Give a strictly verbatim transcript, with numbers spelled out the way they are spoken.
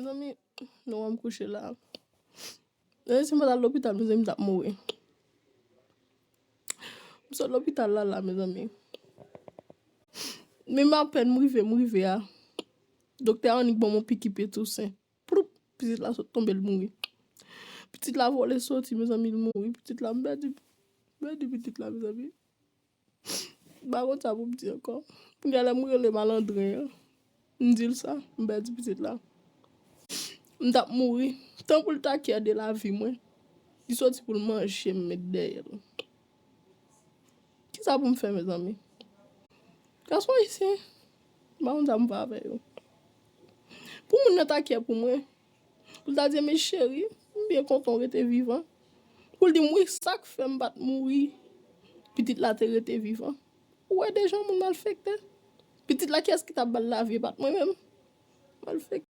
Mezanmi, non, m kouche la. Mezanmi, si m pa t al lopital, mezanmi, m t ap mouri. M sot lopital la, la, mezanmi. Menm apèn m rive, m rive a, doktè a annik ban m yon piki Pitousen. Ploup! Pitit la sot tonbe, l mouri. Pitit la vole soti, mezanmi, l mouri. Pitit la, m pèdi, m pèdi pitit la, mezanmi. M pa konn sa pou m di ankò. Kounye a, lè m rele malandren an, m di l sa, m pèdi pitit la. M t ap mouri. Tan pou l ta kyè de lavi mwen, li soti pou l manje m met dèyè l. Kisa pou m fè, mezanmi? Gason ayisyen, m pa konn sa m fè avè yo. Pou moun nan ta kyè pou mwen, pou l ta di, "Men cheri, m byen kontan w rete vivan." Pou l di m, "Wi, sa k fè m pa t mouri, pitit la te rete vivan." Ou wè deja moun malfektè? Pitit la, kiyès ki t ap ba l lavi, e pa t mwen menm? Malfektè.